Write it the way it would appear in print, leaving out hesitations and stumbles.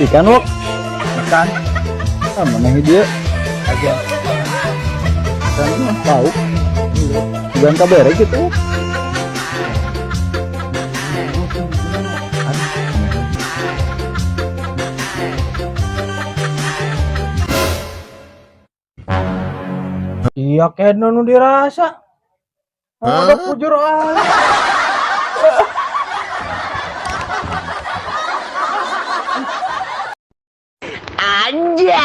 Ikan, Wok. Ikan. Ah, mana dia? Aja. Ikan mah tahu. Bukan kabere gitu. Iya, kena nu dirasa. Ada pujur aja. Anjay.